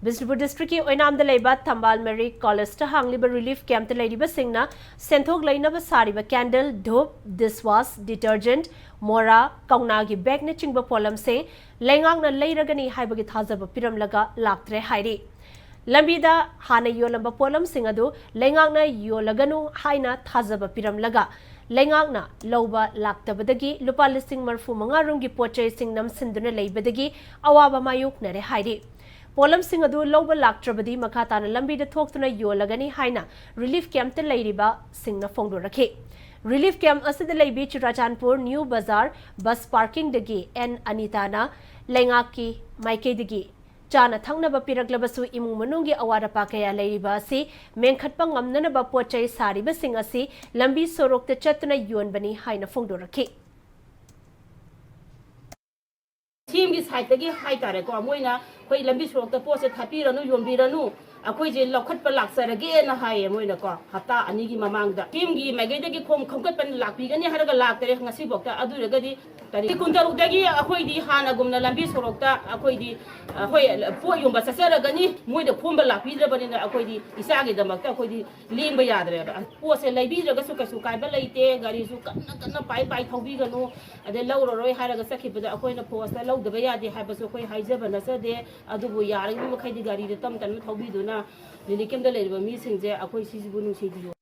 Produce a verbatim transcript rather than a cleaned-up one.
ꯕꯤꯁꯅꯨꯄꯨꯔ ꯗꯤꯁꯇ꯭ꯔꯤꯛꯀꯤ ꯑꯣꯏꯅꯥꯝꯗ ꯂꯩꯕ ꯊꯝꯕꯥꯜ ꯃꯔꯤ ꯀꯣꯂꯦꯖꯇ ꯍꯥꯡꯂꯤꯕ ꯔꯤꯂꯤꯐ ꯀꯦꯝꯞꯇ ꯂꯩꯔꯤꯕꯁꯤꯡꯅ ꯁꯦꯟꯊꯣꯛ ꯂꯩꯅꯕ ꯁꯥꯔꯤꯕ ꯀꯦꯟꯗꯜ, ꯙꯨꯞ, ꯗꯤꯁꯋꯥꯁ, ꯗꯤꯇꯔꯖꯦꯟꯠ, ꯃꯣꯔꯥ, ꯀꯧꯅꯥꯒꯤ ꯕꯦꯒꯅꯆꯤꯡꯕ ꯄꯣꯠꯂꯝꯁꯤꯡ ꯂꯩꯉꯥꯛꯅ ꯂꯩꯔꯒꯅꯤ ꯍꯥꯏꯕꯒꯤ ꯊꯥꯖꯕ ꯄꯤꯔꯝꯂꯒ ꯂꯥꯛꯇ꯭ꯔꯦ ꯍꯥꯏꯔꯤ꯫ ꯂꯝꯕꯤꯗ ꯍꯥꯟꯅ ꯌꯣꯜꯂꯝꯕ ꯄꯣꯠꯂꯝꯁꯤꯡ ꯑꯗꯨ ꯂꯩꯉꯥꯛꯅ ꯌꯣꯜꯂꯒꯅꯨ ꯍꯥꯏꯅ ꯊꯥꯖꯕ ꯄꯤꯔꯝꯂꯒ ꯂꯩꯉꯥꯛꯅ ꯂꯧꯕ ꯂꯥꯛꯇꯕꯗꯒꯤ ꯂꯨꯄꯥ ꯂꯤꯁꯤꯡ ꯃꯔꯤꯐꯨ ꯃꯉꯥ ꯔꯣꯝꯒꯤ ꯄꯣꯠ ꯆꯩꯁꯤꯡ ꯅꯝꯁꯤꯟꯗꯨꯅ ꯂꯩꯕꯗꯒꯤ ꯑꯋꯥꯕ ꯃꯥꯌꯣꯛꯅꯔꯦ ꯍꯥꯏꯔꯤ꯫ ꯄꯣꯠꯂꯝꯁꯤꯡ ꯑꯗꯨ ꯂꯧꯕ ꯂꯥꯛꯇ꯭ꯔꯕꯗꯤ ꯃꯈꯥ ꯇꯥꯅ ꯂꯝꯕꯤꯗ ꯊꯣꯛꯇꯨꯅ ꯌꯣꯜꯂꯒꯅꯤ ꯍꯥꯏꯅ ꯔꯤꯂꯤꯐ ꯀꯦꯝꯞꯇ ꯂꯩꯔꯤꯕꯁꯤꯡꯅ ꯐꯣꯡꯗꯣꯔꯛꯈꯤ꯫ ꯔꯤꯂꯤꯐ ꯀꯦꯝꯞ ꯑꯁꯤꯗ ꯂꯩꯕꯤ ꯆꯨꯔꯥꯆꯥꯟꯄꯨꯔ ꯅ꯭ꯌꯨ ꯕꯖꯥꯔ ꯕꯁ ꯄꯥꯔꯀꯤꯡꯗꯒꯤ ꯑꯦꯟ ꯑꯅꯤꯇꯥꯅ ꯂꯩꯉꯥꯛꯀꯤ ꯃꯥꯏꯀꯩꯗꯒꯤ ꯆꯥꯅ ꯊꯛꯅꯕ ꯄꯤꯔꯛꯂꯕꯁꯨ ꯏꯃꯨꯡ ꯃꯅꯨꯡꯒꯤ ꯑꯋꯥꯠ ꯑꯄꯥ ꯀꯌꯥ ꯂꯩꯔꯤꯕ ꯑꯁꯤ ꯃꯦꯟꯈꯠꯄ ꯉꯝꯅꯅꯕ ꯄꯣꯠ ꯆꯩ ꯁꯥꯔꯤꯕꯁꯤꯡ ꯑꯁꯤ ꯂꯝꯕꯤ ꯁꯣꯔꯣꯛꯇ ꯆꯠꯇꯨꯅ ꯌꯣꯟꯕꯅꯤ ꯍꯥꯏꯅ ꯐꯣꯡꯗꯣꯔꯛꯈꯤ꯫ ꯁꯤꯑꯦꯝꯒꯤ ꯁꯥꯏꯠꯇꯒꯤ ꯍꯥꯏꯇꯥꯔꯦꯀꯣ, ꯃꯣꯏꯅ ꯑꯩꯈꯣꯏ ꯂꯝꯕꯤ ꯁꯣꯔꯣꯛꯇ ꯄꯣꯠꯁꯦ ꯊꯥꯕꯤꯔꯅꯨ, ꯌꯣꯟꯕꯤꯔꯅꯨ, ꯑꯩꯈꯣꯏꯁꯦ ꯂꯧꯈꯠꯄ ꯂꯥꯛꯆꯔꯒꯦꯅ ꯍꯥꯏꯌꯦ ꯃꯣꯏꯅꯀꯣ꯫ ꯍꯞꯇꯥ ꯑꯅꯤꯒꯤ ꯃꯃꯥꯡꯗ ꯁꯤꯑꯦꯝꯒꯤ ꯃꯥꯏꯀꯩꯗꯒꯤ ꯈꯣꯝ ꯈꯣꯝꯀꯠꯄ ꯂꯥꯛꯄꯤꯒꯅꯤ ꯍꯥꯏꯔꯒ ꯂꯥꯛꯇꯔꯦ ꯉꯁꯤꯐꯥꯎꯗ꯫ ꯑꯗꯨ ꯑꯣꯏꯔꯒꯗꯤ ꯇꯥꯔꯤꯛ ꯀꯨꯟꯇꯔꯨꯛꯇꯒꯤ ꯑꯩꯈꯣꯏꯗꯤ ꯍꯥꯟꯅꯒꯨꯝꯅ ꯂꯝꯕꯤ ꯁꯣꯔꯣꯛꯇ ꯑꯩꯈꯣꯏꯗꯤ, ꯑ, ꯍꯣꯏ, ꯄꯣꯠ ꯌꯣꯟꯕ ꯆꯠꯆꯔꯒꯅꯤ꯫ ꯃꯣꯏꯗ ꯈꯣꯝꯕ ꯂꯥꯛꯄꯤꯗ꯭ꯔꯕꯅꯤꯅ ꯑꯩꯈꯣꯏꯗꯤ ꯏꯆꯥꯒꯤꯗꯃꯛꯇ ꯑꯩꯈꯣꯏꯗꯤ ꯂꯦꯡꯕ ꯌꯥꯗ꯭ꯔꯦꯕ꯫ ꯄꯣꯠꯁꯦ ꯂꯩꯕꯤꯗ꯭ꯔꯒꯁꯨ ꯀꯩꯁꯨ ꯀꯥꯏꯕ ꯂꯩꯇꯦ, ꯒꯥꯔꯤꯁꯨ ꯀꯟꯅ ꯀꯟꯅ ꯄꯥꯏ ꯄꯥꯏ ꯊꯧꯕꯤꯒꯅꯨ, ꯑꯗꯩ ꯂꯧꯔꯔꯣꯏ ꯍꯥꯏꯔꯒ ꯆꯠꯈꯤꯕꯗ ꯑꯩꯈꯣꯏꯅ ꯐꯣꯔꯁꯇ ꯂꯧꯗꯕ ꯌꯥꯗꯦ ꯍꯥꯏꯕꯁꯨ ꯑꯩꯈꯣꯏ ꯍꯥꯏꯖꯕ ꯅꯠꯆꯗꯦ꯫ ꯑꯗꯨꯕꯨ ꯌꯥꯔꯤꯕ ꯃꯈꯩꯗꯤ ꯒꯥꯔꯤꯗ ꯇꯞ ꯇꯞꯅ ꯊꯧꯕꯤꯗꯨꯅ ꯔꯤꯂꯤꯐ ꯀꯦꯝꯞꯇ ꯂꯩꯔꯤꯕ ꯃꯤꯁꯤꯡꯁꯦ ꯑꯩꯈꯣꯏ ꯁꯤꯁꯤꯕꯨ ꯅꯨꯡꯁꯤꯕꯤꯌꯨ꯫